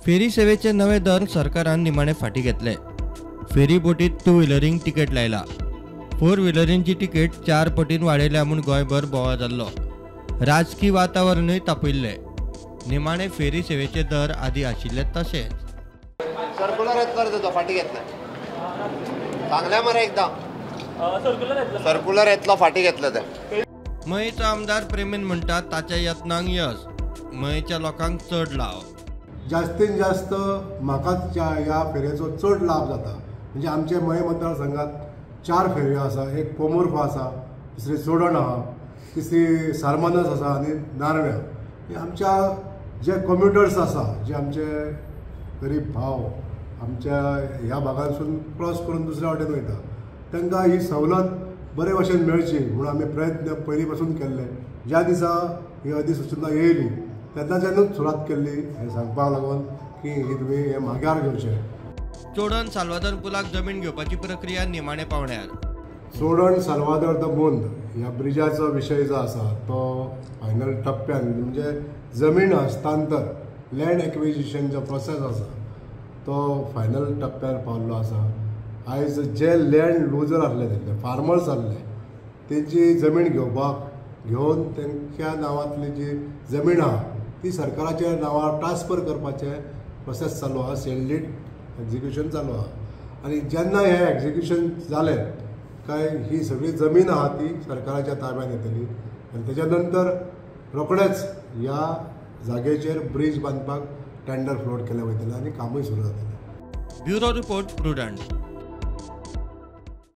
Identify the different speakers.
Speaker 1: फेरी सेवेचे नवे दर सरकारान निमाणे फाटी घेतले. फेरी बोटीत टू व्हिलरींक तिकेट लायला. फोर व्हिलरींची तिकेट 4 पटीन वाडयल्या म्हूण गोंयभर बोवाळ जाल्लो. राजकी वातावरणूय तापयिल्लें. निमाणे फेरी सेवेचे दर आदी आशिल्ले तशेंच.
Speaker 2: सर्क्युलर येतलो रे तो फाटी घेतले सांगल्या मरे एकदा सर्क्युलर येतलो फाटी घेतले ते.
Speaker 1: मयेचो आमदार प्रेमेन म्हणटा ताच्या यत्नांक यश, मयेच्या लोकांक चड लाव.
Speaker 3: जास्तीत जास्त म्हाकाच ह्या फेरयेचो चड लाभ जाता. म्हणजे आमचे मये मतदारसंघात 4 फेरयो आसा. एक कोमुर्फा आसा, दुसरी चोडण आहा, तिसरी सारमानस आसा आनी नार्व्या. आमच्या जे कम्युटर्स आसा, जे आमचे गरीब भाव आमच्या ह्या भागांसून क्रॉस करून दुसऱ्या वाटेन वयता, तांकां ही सवलत बरे भशेन मेळची म्हणून आमी प्रयत्न पयलीं पासून केल्ले. ज्या दिसा ही अधिसुचना येयली तेन्नाच्यानूच सुरवात केल्ली हें सांगपाक लागून की ही तुमी हें माग्यार घेवचें.
Speaker 1: चोडण साल्वादर पुलाक जमीन घेवपाची प्रक्रिया निमाणे पावण्यार.
Speaker 3: चोडण साल्वादर the Mond ह्या ब्रिजाचो विशय जो आसा तो फायनल टप्प्यान, म्हणजे जमीन हस्तांतर लँड एक्विजिशन जो प्रोसेस आसा तो फायनल टप्प्यार पावल्लो आसा. आयज जे लँड लुजर आसले, तेंचे फार्मर्स आसले, तेंची जमीन घेवपाक घेवन तेंच्या नांवांतली जी जमीन आहा ती सरकाराच्या नांवार ट्रान्सफर करपाचें प्रोसेस चालू आहा. सेल डीड एक्झिक्युशन चालू आहा आनी जेन्ना हें एक्झिक्युशन जालें काय ही सगळी जमीन आहा ती सरकाराच्या ताब्यात येतली आनी तेच्या नंतर रोखडेच ह्या जागेचेर ब्रीज बांदपाक टेंडर फ्लोट केलें वयतलें आनी कामूय सुरू जातलें.
Speaker 1: Bureau report, Prudent.